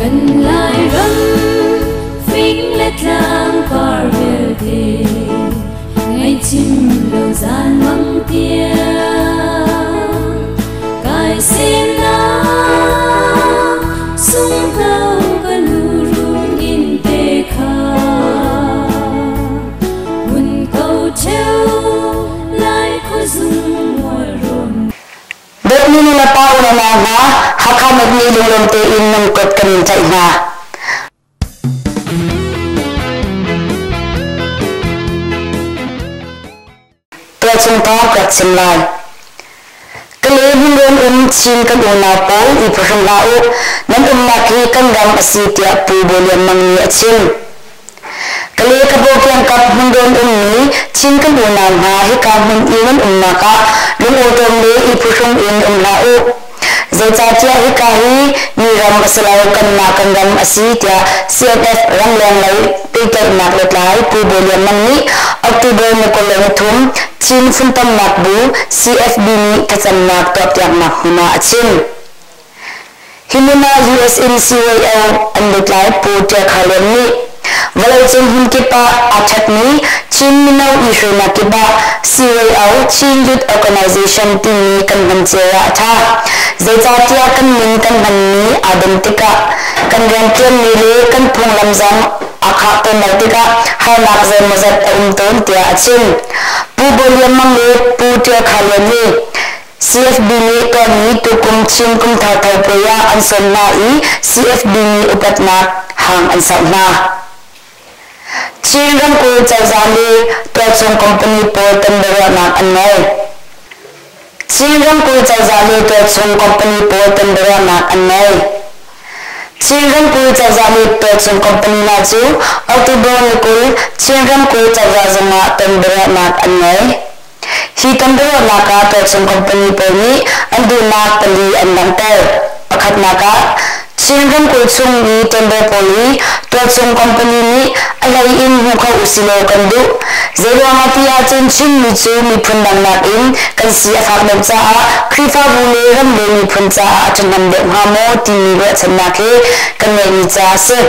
Kan Lairam fing le tlang par vialte ngaihchim lo zan mang tiang kai semnak sunghno ka nu run in te kha hun ko cheu lai khuazung mual rawn. Dawtmi nu le pa unau hna, Hakha Magni lunglawm tein nan kut kan in tlaih hna. Tuachung thawng ka rak chim lai. Kale hmunrawn um Chin kan unau pawl i phuhrung hlah u, nan umnak hi kan ram a si tiah Pu Bawi Lian Mang nih a chim. Kale Kabaw kiangkap hmunrawn ummi Chin kan unau hna hika hmun i nan umnak ah lungawṭawm le i phuhrung in um hlah u. Zeicahtiah hika hi mi ram a si lo, kanmah kan ram a si tiah CNF ramleng lei pehtlaihnak lutlai Pu Bawi Lian Mang nih October ni 23 Chin Funtomnak Bu CFB nih thlacamnak tuahpiaknak hmun ah a chim. Hi hmun ah US in CYO an lutlai Pu Ṭia Khar Lian nih vawleicung hmunkip ah aa ṭhatmi Chin mino i hruainak kip ah CYO Chin Youth Organization timi kan hman cio ah a ṭha. Zeicahtiah kan min kan hmanmi aa dan tikah kan rianṭuanmi le kan phunglam zong aa khah tawn lo tikah harnak zeimawzat a um tawn tiah a chim. Pu Bawi Lian Mang le Pu Ṭia Khar Lian nih CFB nih tuahmi tukum Chin Kumthar Tho puai ah an sawm hna i CFB nih upatnak hang an sauh hna. Chin ramkulh cozah le tualchung company pawl ton biaruahnak an ngei. Chin ramkulh cozah le tualchung company pawl ton biaruahnak an ngei. Chin ramkulh cozah le tualchung company hna cu October ni 20 Chin ramkulh cozah zung ah ton biaruahnak an ngei. Hi ton biaruahnak ah tualchung company pawl nih an duhnak pali an langhter. Pakhatnak ah, Chin ramkulh chung i tender pawl hi tualchung company nih a hlei in hmu kho usilaw kan duh. Zeiruangah ti ahcun Chinmi cu miphun dang nakin kan si a fak deuh caah Khrihfabu le ram le miphun caah a ṭhahnem deuh hnga maw timi ruahchannak he kan ngeihmi ca a si.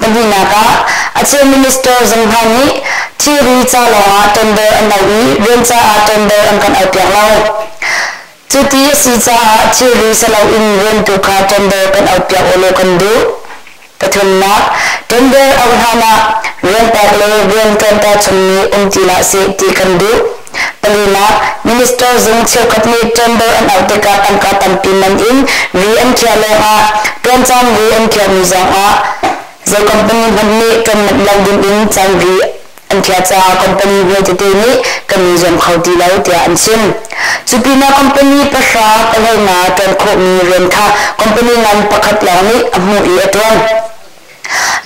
Pahnihnak ah, a cheu minister zung hna nih thilri ca lawngah tender an auh i rian caah tender an kan auhpiak lo. Cuti a si caah thilri si loin rian tu kha tender kan auhpiak ulaw kan duh. Pathumnak, tender auh hlan ah rian pek le rian ṭuanter chungmi um ti hlah seh ti kan duh. Palinak, minister zung cheukhat nih tender an auh tikah tangka tampi man in ri an khiah lengah ṭuancaan ri an khiahmi zongah zei company hmanh nih ṭuan manh lo dingin caan ri an khiah caah company hmetete nih kan i zuam kho ti lo tiah an chim. Cupinah company pahra pahleinga ṭuan khawhmi rian kha company ngan pakhat lawng nih a hmuh i a ṭuan.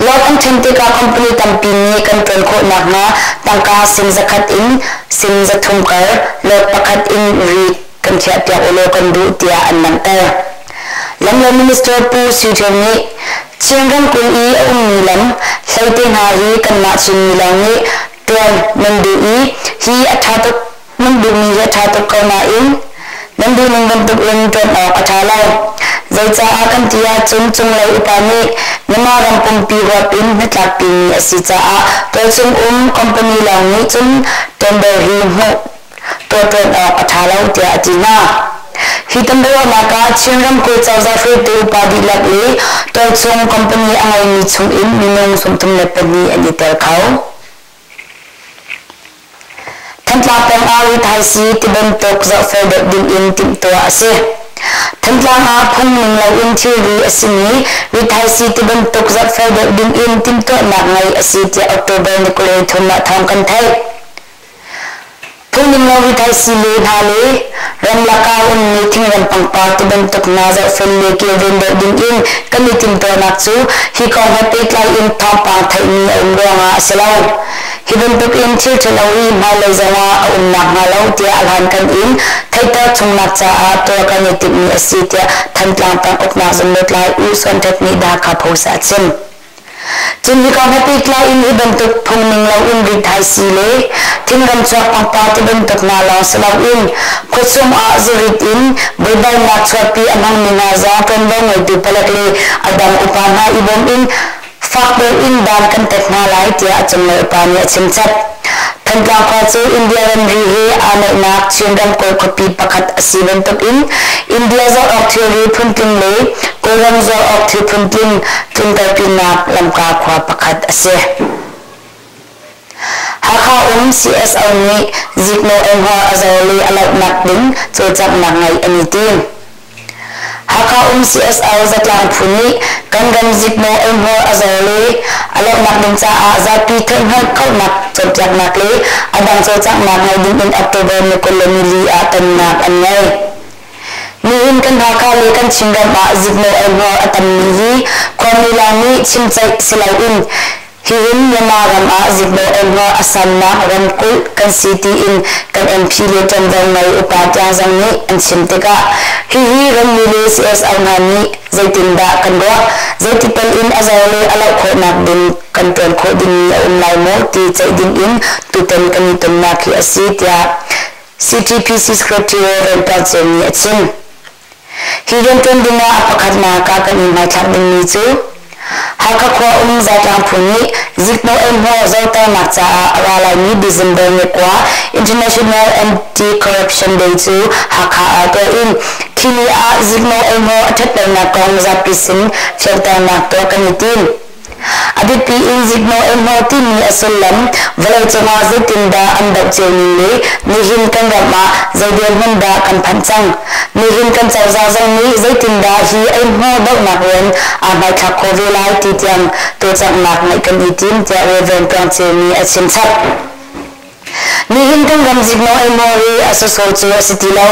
Lot an ṭhen tikah company tampi nih kan ṭuan khawh nakhnga tangka sing zakhat in sing 300 kar lot pakhat in ri kan khiahpiak ulaw kan duh tiah an langhter. Lam le Minister Pu Sui Thio nih Chin ramkulh i a ummi lam hlei te hna hi kanmah Chinmi lawng nih ṭuan nan duh i hi a ṭha tuk nan duhmi hi a ṭha tuk ko nain nan duhning bantukin ṭuan awk a ṭha lo. Zeicaah kan ti ahcun cunglei upa nih nanmah ram pumpi huap in hnatlakpimi a si caah tualchung um company lawng nih cun tender hi hmuh tuahṭuan awk a ṭha lo tiah a ti hna. Hi tonbiaruahnak ah Chin ramkulh cozah hruaitu upa dihlak le tualchung company a ngeimi chungin minung 32 an i tel kho. Thantlang peng ah rithaisii tibantuk zohfel deuh dingin timhtuah a si. Thantlang ah phung ning loin thilri a simi rithaisii tibantuk zohfel deuh dingin timhtuahnak ngei a si tiah October ni 23 ah thawng kan theih. Phung ning lo rithaisii le hna le ramlak ah ummi thingram pangpar tibantuk hna zohfel le kilven deuh dingin kan i timhtuahnak cu hi kong he pehtlai in thawngpang theihmi a um ruangah a si lo. Hi bantukin thil ṭhalo hi hmailei zongah a um nakhnga lo tiah a hlankan in theihter chungnak caah tuah kan i timhmi a si tiah Thantlang peng uknak zung lutlai U Suan Htet nih Dakha Post ah a chim. Cun hi kong he pehtlai in hi bantuk phung ning loin rithaisii le thingram chuak pangpar ti bantuk hna lawng si loin khuachung ah zurit in buaibainak chuahpi a hmangmi hna zong ṭuanvo ngeitu palek le a dang. Adang upa hna i bawm in fak deuh in dan kan tet hna lai tiah a cunglei upa nih a chimchap. Thantlang khua cu India ramri he aa naihnak Chin ramkulh khuapi pakhat a si bantukin India zuar awk thilri phuntling le Kawlram zuar awk thil phuntling tlunkalpinak lamka khua pakhat a si. Hakha um CSO nih ziknawh eihmuar a zor le a lohnak ding cawlcanghnak ngeih an i tim. Hakha um CSO zatlang phu nih kan ram ziknawh eihmuar a zor le a lohnak ding caah zapi theihhngalh khohnak cawnpiaknak le a dang cawlcanghnak ngei ding in October ni 24 ah tonnak an ngei. Nihin kan Hakha le kan Chinram ah ziknawh eihmuar a tammi hi khuami lawng nih chimceih si loin Hihin Myanmar ram ah ziknawh eihmuar a sannak ramkulh kan si tiin kan MP le ṭuanvo ngei upa tiang zong nih an chim tikah hihi rammi le CSO hna nih zeitindah kan ruah, zeiti tel in a zor le a loh khawhnak ding kan ṭuan khawh dingmi a um lai maw ti ceih ding in tutan kan i tonnak hi a si tiah CTPC Secretary Rev. Pal Ceu nih a chim. Hi rianṭuan dingah a pakhatnak ah kan i hmaithlak dingmi cu Hakha khua um Zaitlang phu nih ziknawh eihmuar zohternak caah a ra laimi December ni kua International Anti-Corruption Day cu Hakha ah tuah in khi ni ah ziknawh eihmuar a ṭhatlonak kong zapi sin fianternak tuah kan i tim. A biapi in ziknawh eihmuar timi a sullam vawleicung ah zeitindah an doh cio ning le nihin kan ram ah zei dirhmun dah kan phanh cang. Nihin kan cozah zong nih zeitindah hi eihmuar dohnak rian aa hmaithlak khawh ve lai ti tiang cawlcanghnak ngeih kan i tim tiah Rev. Piang Ceu nih a chim chap. Nihin kan ram ziknawh eihmuar hi a sawsawh cu a si ti lo.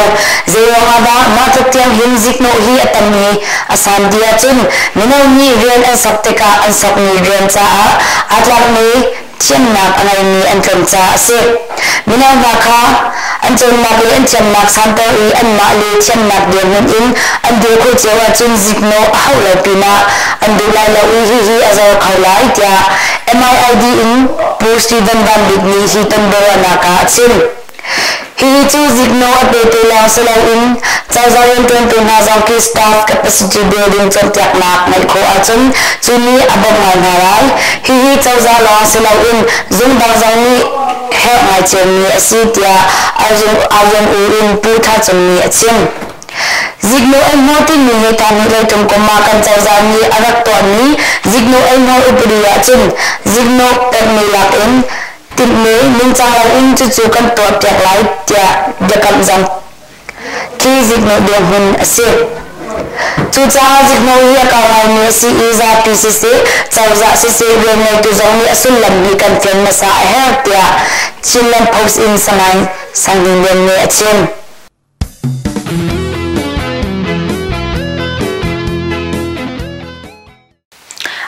Zeiruang ah dah mah tluk tiang hin ziknawh hi a tam i a san ti ahcun mino nih rian an sok tikah an sokmi rian caah aa tlakmi thiamnak a ngeimi an tlawm caah a si. Mino hna kha an cawnnak le an thiamnak santer i anmah le thiamnak dirhmun in an dir khawh cio ahcun ziknawh a hauh lo pinah an duh lai lo i hihi a zor kho lai tiah MIID in Pu Stephen Van Bik nih hi tonbiaruahnak ah a chim. Hihi cu ziknawh a petu lawng si loin cozah rianṭuantu hna zong khi staff capacity building cawnpiaknak ngeih khawh ahcun cu nih a bawmh ngai hna lai. Hihi cozah lawng si loin zung dang zong nih herh ngai ciomi a si tiah Arjun U in Pu Tha Cung nih a chim. Ziknawh eihmuar timi hi thahnih leitung kum ah kan cozah nih a rak tuahmi ziknawh eihmuar upadi ahcun ziknawh pekmi lak in timhmi ningcang loin cucu kan tuahpiak lai tiah biakamh zong khi ziknawh dirhmun a si. Cucaah ziknawh hi a kau ngaimi a si i zapi siseh, cozah siseh, rianngeitu zong nih a sullam hi kan fian hmasa a herh tiah Chinland Post in Salai Sang Hnin Lian nih a chim.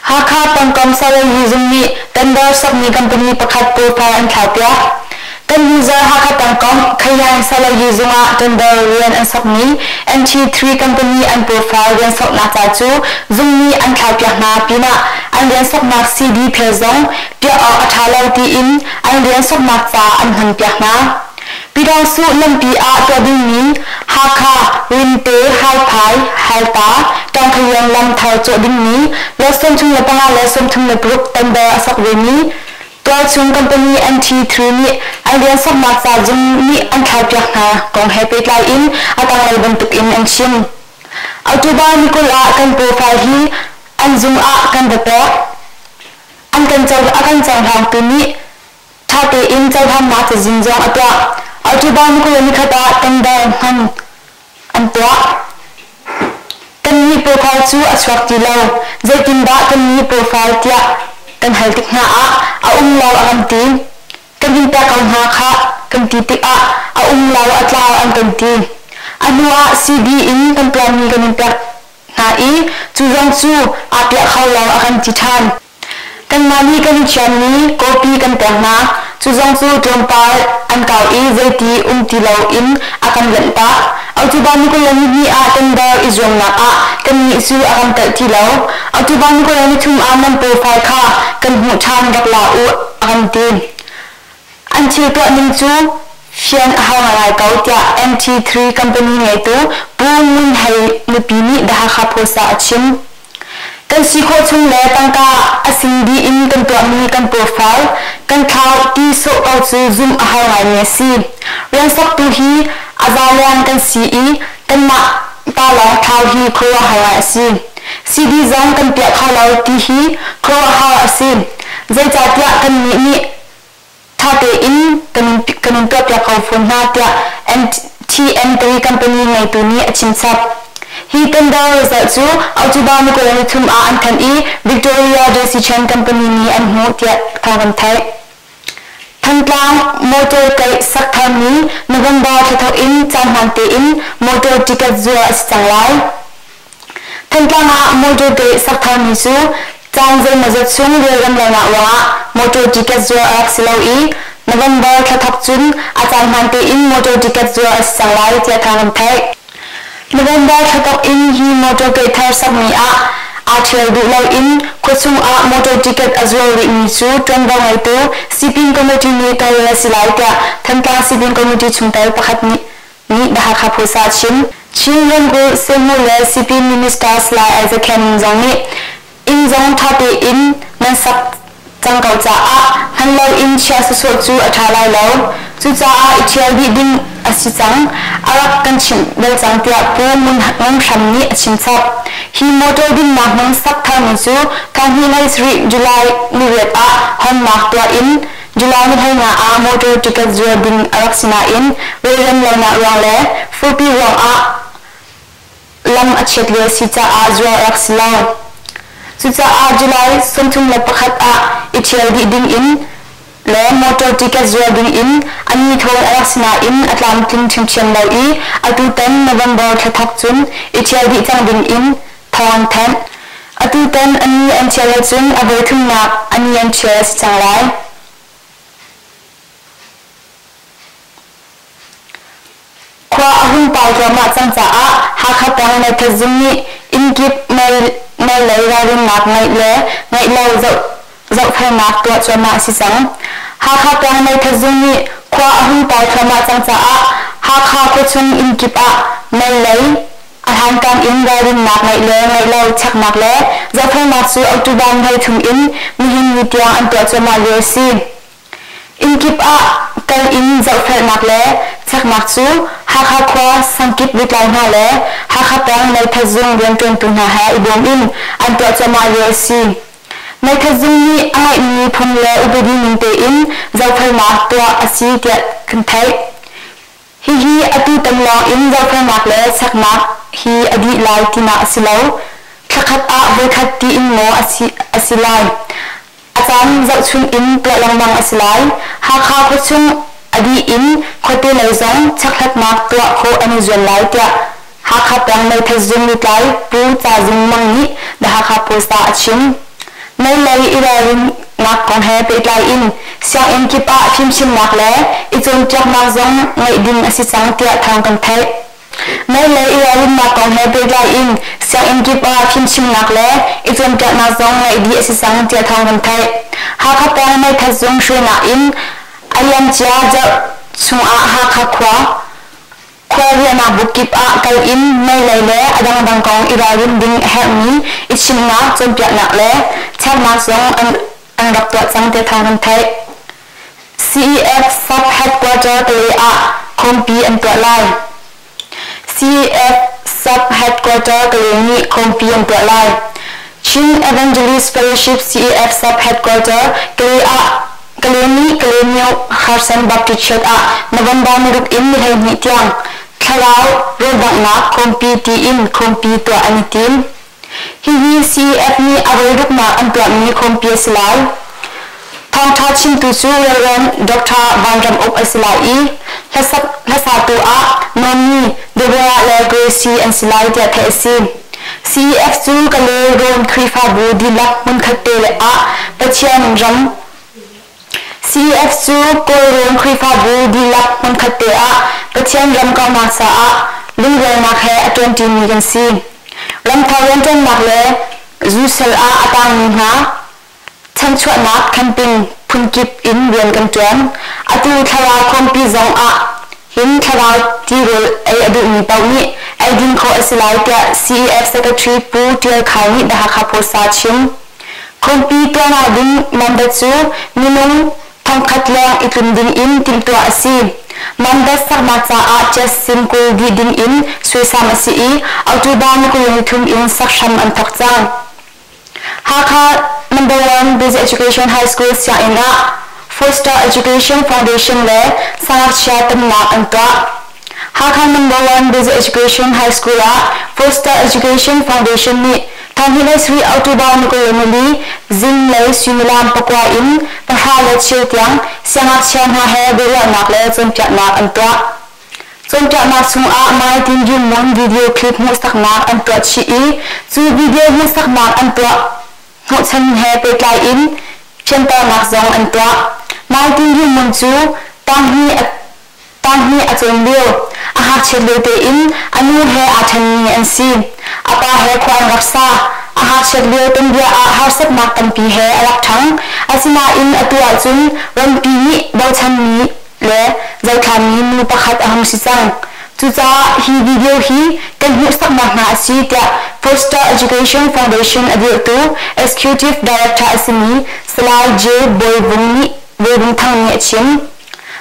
Hakha pawngkam Salai Zung nih tender sokmi company pakhat profile an thlaupiak. Kan user Hakha pawngkam Khayan Salai Zung ah tender rian an sokmi MT3 company an profile rian soknak ca cu zung nih an thlaupiak hna pinah an rian soknak CD phel zong piah awk a ṭha lo tiin an rian soknak ca an hmanpiak hna. Pyidawngsuh lampi ah tuah dingmi Hakha, Rinte, Haiphai, Halta, Ṭangkhayian lam thar cawh dingmi le 35 le 36 tender a sok vemi tualchung company NT3 nih an rian soknak ca zung nih an thlaipiak hna kong he pehtlai in a tanglei bantuk in an chim. October ni 20 ah kan profile hi an zung ah kan va pek. An kan a kan cohlangtu nih Ṭha tein cohlannak cazin zong a tuah. October ni 20 nikhat ah tender hman an tuah. Kannih profile cu a chuak ti lo. Zeitindah kannih profile tiah kan hal tik hna ah a um lo a kan ti. Kan in pek ko hna khah kan ti tikah a um lo a tlau an kan ti. A hnu ah CD in kan tuahmi kan in pek hna i cu zong cu aa piah kho lo a kan ti ṭhan. Kanmah nih kan i thiammi kawpi kan pek hna. Cu zong cu tlawmpal an kau i zeiti um ti loin a kan lanhtak. October ni 22 ah tender i zuamnak ah kannih cu a kan telh ti lo. October ni 23 ah nan profile kha kan hmuh ṭhan rak la u a kan ti. An thil tuah ning cu fian a hau ngaingai ko tiah MT3 company ngeitu Pu Ngun Hei nupi nih The Hakha Post ah a chim. Kan si khawh chung le tangka a sing dih in kan tuahmi kan profile kan thlau ti sawh ko cu zumh a har ngaimi a si. Rian soktu hi a zalian kan si i kanmah ta lawng thlau hi khuaruahhar ngai a si. CD zong kan piah kho lo ti hi khuaruahhar a si. Zeicahtiah kannih nih ṭha tein kan in tuahpiak ko fawn hna tiah TM3 company ngeitu nih a chimchap. Hi tender result cu October ni 23 ah an thanh i Victoria Decision Company nih an hmuh tiah thawng kan theih. Thantlang motor kaih sak tharmi November thla thawk in caan hmaan tein motor ticket zuar a si cang lai. Thantlang ah motor kaih sak tharmi cu caan zeimawzat chung relrem lonak ruangah motor ticket zuar a rak si lo i November thla thawk cun a caan hmaan tein motor ticket zuar a si cang lai tiah thawng kan theih. November thla thawk in hi motor gate thar sakmi ah aa ṭhial duh loin khuachung ah motor ticket a zuar rihmi cu ṭuanvo ngeitu Sipin Committee nih tawlrel a si lai tiah Thantlang Sipin Committee chungtel pakhat nih nih The Hakha Post ah a chim. Chin ramkulh Sehmu le Sipin Minister Salai Isaac Khen zong nih inn zong ṭha tein nan sak cang ko caah hman loin chia sawsawh cu a ṭha lai lo. Cucaah i ṭhial dih ding a si cang, a rak kan chimh bal cang tiah Pu Ngun Hram nih a chimchap. Hi motor dinnak hmun sak tharmi cu thong 2 July ni riat ah honnak tuah in July ni 15 ah motor ticket zuar ding a rak si nain relrem lonak ruang le furpi ruangah lam a chiat lio si caah zuar a rak si lo. Cucaah July 31 ah i ṭhial dih ding in le motor ticket zuar ding in an ni thawn a rak si nain a tlamtling ṭhiamṭhiam lo i atutan November thla thawk cun i ṭhial dih cang ding in thawng an thanh. Atutan a ni an ṭhial ahcun a voithumnak a ni an ṭhial a si cang lai. Khua a hung pau cuahmah cang caah Hakha peng meithal zung nih inn kip mei lei ralrinnak ngeih le ngeih lo zohfelnak tuah cuahmah a si cang. Hakha peng meithal zung nih khua a hung pau thluahmah cang caah Hakha khuachung inn kip ah mei lei a hlankan in ralrinnak ngeih le ngeih lo cheknak le zohfelnak cu October 23 in nihin ni tiang an tuah cuahmah lio a si. Innkip ah kal in zohfelnak le cheknak cu Hakha khua sangkip lutlai hna le Hakha peng meithal zung rianṭuantu hna he i bawm in an tuah cuahmah lio a si. Meithal zung nih a ngeihmi phung le upadi ning tein zohfelnak tuah a si tiah kan theih. Hihi atu tam lawng in zohfelnak le cheknak hi a dih lai tinak a si lo. Thlakhat ah voikhat tiin maw a si lai. A caan zohchun in tuah lengmang a si lai. Hakha khuachung a dih in khuate lei zong chekhlatnak tuah khawh an i zuam lai tiah Hakha peng meithal zung lutlai Pu Ca Zung Mang nih The Hakha Post ah a chim. Mei lei i ralrinnak kong he pehtlai in sianginn kip ah fimchimnak le i cawnpiaknak zong ngeih ding a si cang tiah thawng kan theih. Mei lei i ralrinnak kong he pehtlai in sianginn kip ah fimchimnak le i cawnpiaknak zong ngeih dih a si cang tiah thawng kan theih. Hakha peng meithal zung hruainak in a liamcia zarh chungah Hakha khua khualriahnak bu kip ah kal in mei lei le a dangdang kong i ralrin ding a herhmi i chimhnak, cawnpiaknak le cheknak zong an rak tuah cang tiah thawng kan theih. CEF Sub Headquarter Kalay ah khawmpi an tuah lai. CEF Sub Headquarter Kalay nih khawmpi an tuah lai. Chin Evangelist Fellowship CEF Sub Headquarter Kalay ah Kalay nih Kalaymyo Carson Baptist Church ah November ni ruk in ni 12 tiang thlarau rawldanghnak khawmpi tiin khawmpi tuah an i tim. Hihi CEF nih a voiruknak an tuahmi khawmpi a si lai. Thawngṭha chimtu cu Rev. Dr. Van Ram Uk a si lai i hlasatu ah Nomi, Deborah le Gracie an si lai tiah theih a si. CEF cu Kalay Rawn Khrihfabu dihlak hmunkhat te ah Pathian ram CEF cu Kawlrawn Khrihfabu dihlak hmunkhat te ah Pathian ram kauhnak caah lungrualnak he a ṭuanṭimi kan si. Ramthar rianṭuannak le zusal ah a tangmi hna chanchuahnak camping phunkip in rian kan ṭuan. Atu thlarau khawmpi zong ah hin thlarau tirawl ei a duhmi paoh nih eidin khawh a si lai tiah CEF Secretary Pu Tial Khai nih The Hakha Post ah a chim. Khawmpi tuahnak ding mandat cu minung thongkhat leng i tlun ding in timhtuah a si. Mandat saknak caah ṭiasim 20 dih ding in suaisam a si i October ni 23 in sak hram an thawk cang. Hakha Number One Basic Education High School sianginn ah Foster Education Foundation le sangakchia tamnak an tuah. Hakha Number One Basic Education High School ah Foster Education Foundation nih thonghnih le sarih October ni 24 zinglei suimilam pakua in pahra le cheu tiang siangngakchia hna he biaruahnak le cawnpiaknak an tuah. Cawnpiaknak chungah Mai Tin Yun Mon video clip hmuhsaknak an tuah chih i cu video hmuhsaknak an tuah hnawhchan he pehtlai in fianternak zong an tuah. Mai Tin Yun Mon cu tanghnih a cawn lio, a ngakchiat lio tein a nu he aa ṭhenmi an si. A pa he khua an rak sa. A ngakchiat lio tuanbia ah harsatnak tampi he a rak ṭhang. Asinain atu ahcun rampi nih bochanmi le zohthlami nu pakhat a hung si cang. Cucaah hi video hi kan hmuhsaknak hna a si tiah Foster Education Foundation a dirhtu Executive Director a simi Salai J. Bawi Vung nih Bawi Vung Thang nih a chim.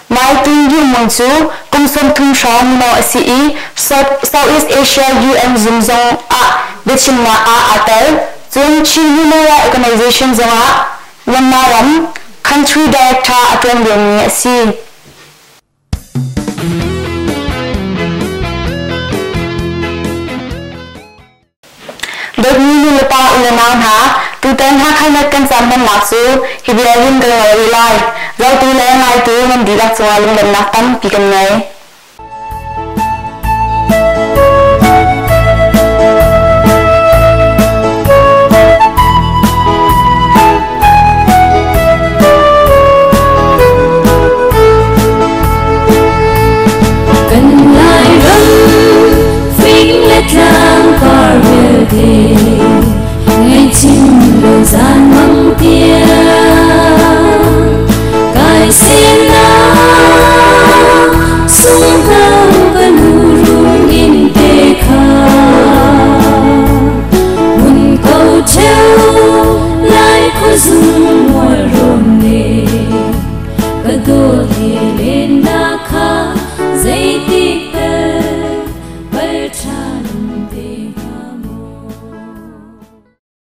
Mai Tung Yu Mung cu kum 30 hrawng mino a si i Southeast Asia UN zung zong ah biachimnak ah aa tel. Cun Chin Human Rights Organization zongah Myanmar ram Country Director a ṭuan liomi a si. Dawtmi nulepa unau hna, tutan Hakha kan caan hmannak cu hi vial in kan ngol rih lai. Zohtu le ngaitu nan dihlak cungah lunglawmhnak tampi kan ngei. Kan Lairam fing le tlang par vialte ngaihchim lo zan mang tiang kai sinak sunghno ka nu rung in te kha mun ko theu lai khuazung.